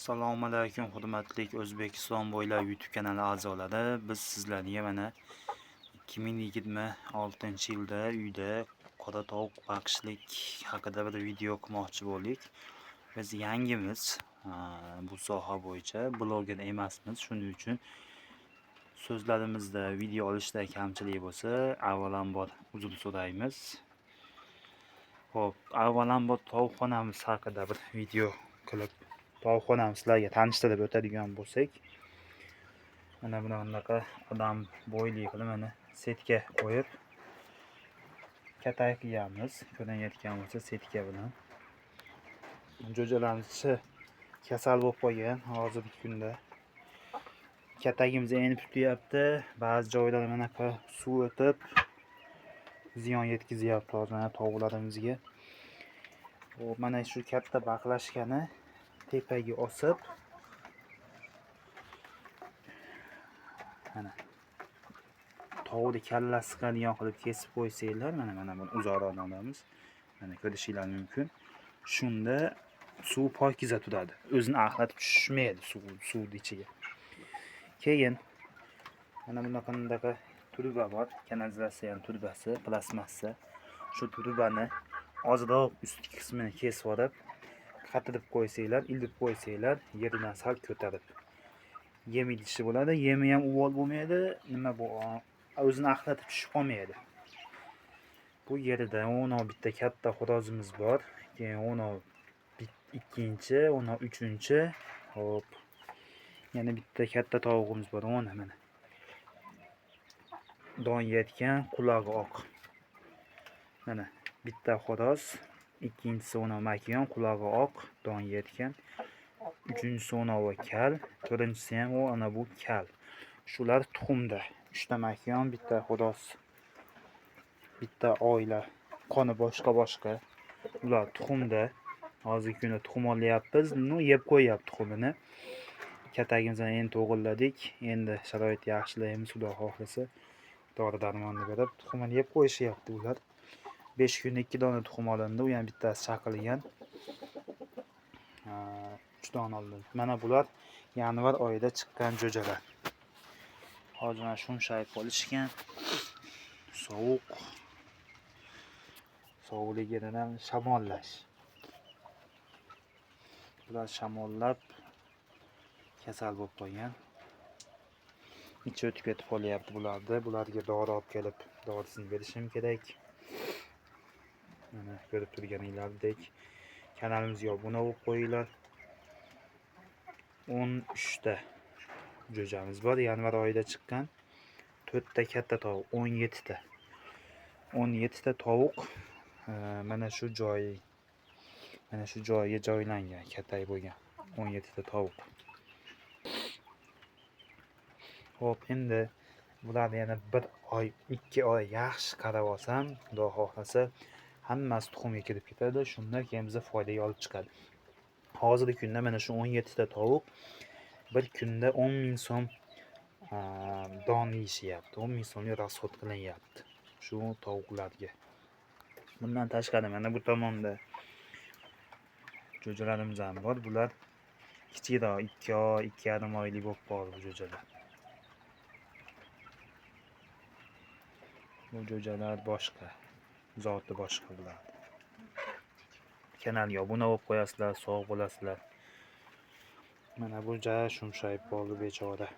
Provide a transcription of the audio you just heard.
Assalomu alaykum hurmatli O'zbekiston bo'ylab YouTube kanali a'zolari. Biz sizlarga mana 2026-yilda uyda qora tovuq boqishlik haqida bir video qilmoqchi bo'ldik. Biz yangimiz bu soha bo'yicha bloger emasmiz. Shuning uchun so'zlarimizda, video olishda kamchilik bo'lsa, avvalambor uzr so'raymiz. Xo'p, avvalambor tovuqxonamiz haqida bir video qilib tovuqxonamiz sizlarga tanishtirib o'tadigan bo'lsak, mana bunaqa odam bo'yli qilib mana setka qo'yib katak qilganmiz. Ko'rinayotgan bo'lsa setka bilan. Jo'jalarimiz kasal bo'lib qolgan hozirgi kunda. Katagimiz enib tutyapti. Ba'zi joylarda manaqa suv o'tib ziyon yetkazyapti hozir mana tovuqlarimizga. Xo'p, mana shu katta baqlashkani tepaga osib mana tovuqni kallasi qiladigan qilib kesib qo'ysanglar, mana buni uzoqroqdan olamiz. Mana ko'rishinglar mumkin. Shunda suv pokiza turadi. O'zini axlatib tushmaydi suvni ichiga. Keyin mana bunaqa turba bor. Kanalizatsiya turbasi, plastmassa. Shu turbani ozroq ustki qismini kesib olib, qatirib qo'ysanglar, ilib qo'ysanglar, yeridan sal ko'tarib yem idishi bo'ladi. Yemi ham uvol bo'lmaydi, nima bu o'zini axlatib tushib qolmaydi. Bu yerida ono bitta katta xo'rozimiz bor. Keyin ono ikkinchi, ono uchinchi. Hop. Yana bitta katta tovug'imiz bor, ona mana. Don yetgan, qulog'i oq. Mana bitta xo'roz, ikkinchisi ono makiyon, qulog'i oq, don yetgan. Uchinchisi ono kal, to'rtinchisi ham u ana bu kal. Shular tuxumda. 3 ta makiyon, bitta xo'roz, bitta oila, qoni boshqa-boshqa. Ular tuxumda. Hozirgi kunda tuxum olyapmiz. Ну, yeb qo'yyapti tuxumini. Katagimizni endi to'g'irladik. Endi sharoit yaxshilaymiz, Xudo xohlasa. Dori darmonni berib, tuxumini yeb qo'yishyapti ular. 5 kunda 2 dona tuxum olindi. U ham bittasi chaqilgan. 3 dona olindi. Mana bular yanvar oyida chiqqan jo'jalar. Hozir mana shumshayib qolishgan. Sovuq. Sovuqligidan ham shamollash. Bular shamollab kasal bo'lib qolgan. Ichi o'tib ketib qolyapti bularni. Bularga dori olib kelib, dorisini berishim kerak. Mana ko'rib turganinglardek kanalimizga obuna bo'lib qo'yinglar. 13 ta jo'jamiz bor. Yanvar oyida chiqqan 4 ta katta tovuq, 17 ta. 17 ta tovuq mana shu joyi, mana shu joyga joylangan, katak bo'lgan 17 ta tovuq. Xo'p, endi bularni yana 1 oy, 2 oy yaxshi qarab olsam, Xudo xohlasa hammasi tuxumga kirib ketadi. Shundan keyin biza foydaga olib chiqadi. Hozirgi kunda mana shu 17 ta tovuq bir kunda 10 ming so'm don yeyishyapti. 10 ming so'mga rasxod qilinyapti shu tovuqlarga. Bundan tashqari mana bu tomonda jo'jalarimiz ham bor. Bular kichikroq, 2 oy, 2,5 oylik bo'lib qoldi bu jo'jalar. Bu jo'jalar boshqa, zoti boshqa bular. Kanalga obuna bo'lib qo'yasizlar, sog' bo'lasizlar. Mana bu ja shumshayib qoldi bechora.